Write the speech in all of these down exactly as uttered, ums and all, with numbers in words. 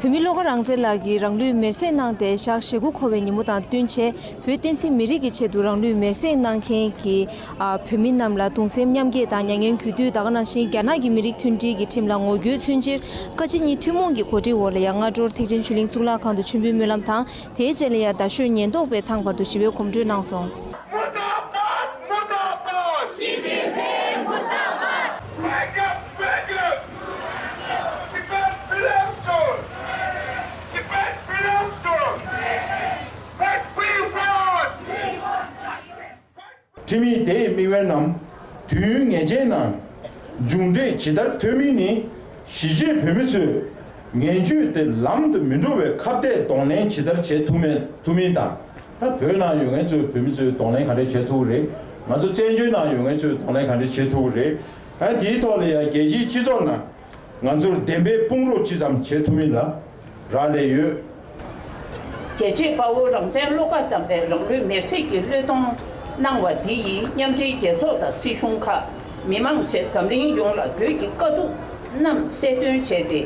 བོད་མི་བློ་དགའ་རང་བཙན་ལགས་ཀྱིས་རང་ལུས་མེར་སྲེག་གནང་སྟེ་ཞག་ཞེ་དགུ་འཁོར་བའི་ཉིན་མོ་དང་བསྟུན་བྱས། བོད་བསྟན་སྲིད་མི་རིགས་ཀྱི་ཆེད་དུ་རང་ལུས་མེར་སྲེག་གནང་མཁན་གྱི་ཨ་བོད་མི་རྣམས་ལ་གདུང་སེམས་མཉམ་སྐྱེད་དང་མྱ་ངན་གུས་འདུད། ད་ག་ནང་བཞིན་རྒྱ་ནག་གི་མི་རིགས་མཐུན་སྒྲིལ་གྱི་ཁྲིམས་ལ་ངོ་རྒོལ་མཚོན་ཕྱིར། བཀའ་སྤྱི་གཉིས་ཐུན་མོང་གི་གོ་སྒྲིག་འོག་ལ་ཡང་སྔ་དྲོར་ཐེག་ཆེན་ཆོས་གླིང་གཙུག་ལག་ཁང་དུ་མཆོད་འབུལ་སྨོན་ལམ་དང་། དེའི་རྗེས་ལ་ཡང་རྡ་ཤོད་ཉེན་རྟོག་པའི་ཐང་བར་དུ་ཞི་བའི་གོམ་བགྲོད་གནང་སོང་། मुर्दाबाद, मुर्दाबाद। Xi Jinping मुर्दाबाद। Wake up, wake up। Tibet belongs to us। Tibet belongs to us। What we want। ཁྲིམས་ཡིག་དེ་ཡི་དམིགས་ཡུལ་རྣམས་དུས་ཡུན་ངེས་ཅན་ནང་མཇུག་འབྲས་ཇི་ལྟར་ཐོན་མིན་ནི། གཞིས་བྱེས་བོད་མི་ཚོས་ངན་ཇུས་དེ་ལམ་དུ་མི་འགྲོ་བའི་ཁ་གཏད་གདོང་ལེན་ཇི་ལྟར་བྱེད་ཐུབ་མིན་ཐུབ་མིན་དང་། ད་བོད་ནང་ཡོད་མཁན་ཚོས་བོད་མི་ཚོས་གདོང་ལེན་ག་འདྲས་བྱེད་ཐུབ་ཀྱི་རེད། ང་ཚོ་བཙན་བྱོལ་ནང་ཡོད་མཁན་ཚོས་གདོང་ལེན་ག་འདྲས་བྱེད་ཐུབ་ཀྱི་རེད། ཨ་དེའི་ཐོག་ལ་ཡང་རྒྱལ་སྤྱིའི་སྤྱི་ཚོགས་ནང་ང་ཚོར་བདེན་པའི་དཔུང་རོགས་ཅི་ཙམ་བྱེད་ཐུབ་མིན་ལ་རག་ལས་ཡོད། རྒྱལ་གཅེས་དཔའ་བོ་རང་བཙན་བློ་དགའ་དམ་པས་རང་ལུས་མེར་སྲེག་གི་བློས་གཏོང་གནང་བ་འདི་ཡིས་མཉམ་འབྲེལ་རྒྱལ་ཚོགས་དང་སྲིད་གཞུང་ཁག་མི་མང་བཅས་འཛམ་གླིང་ཡོངས་ལ་བོད་ཀྱི་དཀའ་སྡུག་རྣམས་གསལ་སྟོན་བྱས་ཏེ།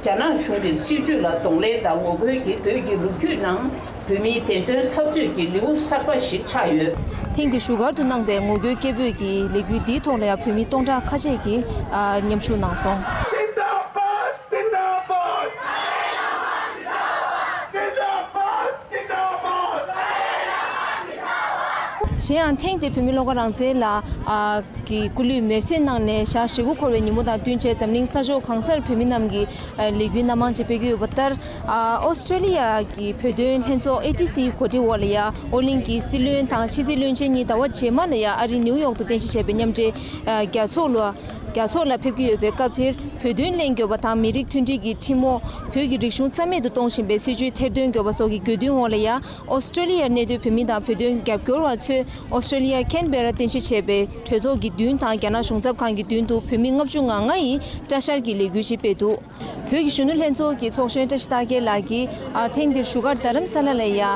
རྒྱ་ནག་གཞུང་གི་སྲིད་བྱུས་ལ་གདོང་ལེན་དང་ངོ་རྒོལ་གྱིས་བོད་ཀྱི་ལོ་རྒྱུས་ནང་བོད་མིའི་བདེན་དོན་འཐབ་རྩོད་ཀྱི་ལེའུ་གསར་པ་ཞིག་ཆགས་ཡོད། ཐེངས་འདིར་བཞུགས་སྒར་དུ་གནང་པའི་ངོ་རྒོལ་སྐད་འབོད་ཀྱི་ལས་འགུལ་འདིའི་ཐོག་ལ་ཡང་བོད་མི་སྟོང་ཕྲག་ཁ་ཤས་ཀྱིས་ཨ་མཉམ་ཞུགས་གནང་སོང་། जिंदाबाद, जिंदाबाद। जिंदाबाद, जिंदाबाद। གཞན་ཡང་ཐེངས་འདིར་བོད་མི་བློ་དགའ་རང་བཙན་ལགས་ཨ་ཀྱི་སྐུ་ལུས་མེར་སྲེག་གནང་ནས་ཞག་ཞེ་དགུ་འཁོར་བའི་ཉིན་མོ་དང་བསྟུན་བྱས། འཛམ་གླིང་ས་ཕྱོགས་གང་སར་བོད་མི་རྣམས་ཀྱིས་ཨ་ལས་འགུལ་སྣ་མང་ཅིག་སྤེལ་གྱི་ཡོད་པ་ལྟར། ཨ་ཨོ་སི་ཀྲོ་ལི་ཡ་གི་བོད་དོན་ལྷན་ཚོགས་ཨེ་ཊི་སི་གོ་སྒྲིག་འོག་ལ་ཡ་ཨོ་གླིང་གི་སྲིད་བློན་དང་ཕྱི་སྲིད་བློན་ཆེན་གཉིས་ཟླ་བ་རྗེས་མ་ལ་ཡ་ཨ་རི་ནིའུ་ཡོག་ཏུ་རྟེན་གཞི་བྱས་པའི་མཉམ་འབྲེལ་ཨ་རྒྱལ་ཚོགས་ལ་རྒྱལ་ཚོགས་ལ་ཕེབས་ཀྱི་ཡོད་པའི་སྐབས་དེར། བོད་དོན་གླེང་མགྱོགས་པ་དང་མི་རིགས་མཐུན་སྒྲིལ་གྱི་ཁྲིམས་འོག་བོད་ཀྱི་རིག་གཞུང་རྩ་མེད་དུ་གཏོང་བཞིན་པའི་སྲིད་བྱུས་ཐེར་འདོན་མགྱོགས་པ་སོགས་ཀྱི་དགོས་འདུན་འོག་ལ་ཡ། ཨོ་སི་ཀྲོ་ལི་ཡར་གནས་སྡོད་བོད་མི་དང་བོད་དོན་རྒྱབ་སྐྱོར་བ་ཚོས་ཨོ་སི་ཀྲོ་ལི་ཡ་ཁེན་བེ་ར་རྟེན་གཞི་བྱས་པའི་གྲོས་ཚོགས་ཀྱི་མདུན་དང་རྒྱ་ནག་གཞུང་ཚབ་ཁང་གི་མདུན་དུ་བོད་མི་ལྔ་བཅུ་ང་ལྔ་ཡིས་སྐྲ་བཞར་གྱི་ལས་འགུལ་ཞིག་སྤེལ་འདུག་བོད་ཀྱི་གཞོན་ནུ་ལྷན་ཚོགས་ཀྱི་ཚོགས་གཞོན་བཀྲ་ཤིས་རྟགས་རྒྱལ་ལགས་ཀྱིས་ཨ་ཐེངས་འདིར་བཞུགས་སྒར་རྡ་རམ་ས་ལ་ལ་ཡ་ཨ་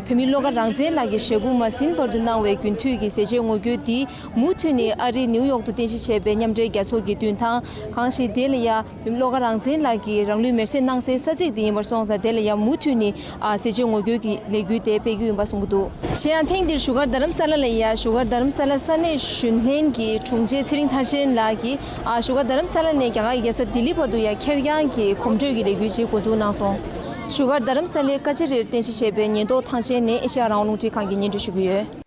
བོད་མི་བློ་དགའ་རང་བཙན་ལགས་ཀྱིས་ཞེ་དགུ་མ་ཟིན་བར་དུ་གནང་བའི་རྒྱུན་མཐུད་ཀྱི་ཟས་བཅད་ངོ་རྒོལ་འདི་མུ་མཐུད་ནས་ཨ་རིའི་ནིའུ་ཡོག་ཏུ་རྟེན་གཞི་བྱས་པའི་མཉམ་འབྲེལ་རྒྱལ་ཚོགས་ཀྱི་མདུན་དང་། གང་ཞིག་དེ་ལ་ཡ། བློ་དགའ་རང་བཙན་ལགས་ཀྱིས་རང་ལུས་མེར་སྲེག་གནང་སའི་ས་ཚིགས་དེ་ཡིན་པར་སོང་ཙང་། དེ་ལ་ཡང་མུ་མཐུད་ནས་ཨ་ཟས་བཅད་ངོ་རྒོལ་གྱི་ལས་འགུལ་དེ་སྤེལ་རྒྱུ་ཡིན་པ་གསུངས་ཀྱི་འདུག་གཞན་ཡང་ཐེངས་འདིར་བཞུགས་སྒར་རྡ་རམ་ས་ལ་ལ་ཡ་བཞུགས་སྒར་རྡ་རམ་ས་ལ་ས་གནས་གཞོན་ལྷན་གྱི་དྲུང་ཆེ་ཚེ་རིང་མཐར་ཕྱིན་ལགས་ཀྱིས་ཨ་བཞུགས་སྒར་རྡ་རམ་ས་ལ་ནས་རྒྱ་གར་གྱི་རྒྱལ་ས་ལྡི་ལི་བར་དུ་ཡ་ཁེར་རྐྱང་གི་གོམ་བགྲོད་ཀྱི་ལས་འགུལ་ཞིག་འགོ་འཛུགས་གནང་སོང་། བཞུགས་སྒར་རྡ་རམ་ས་ལའི་ཀ་ཅི་རིར་རྟེན་གཞི་བྱས་པའི་ཉེན་རྟོག་ཐང་ཆེན་ནས་ཨེ་ཤ་ཡ་རང་དབང་རླུང་འཕྲིན་ཁང་གིས་སྙན་སྒྲོན་ཞུ་གི་ཡོད།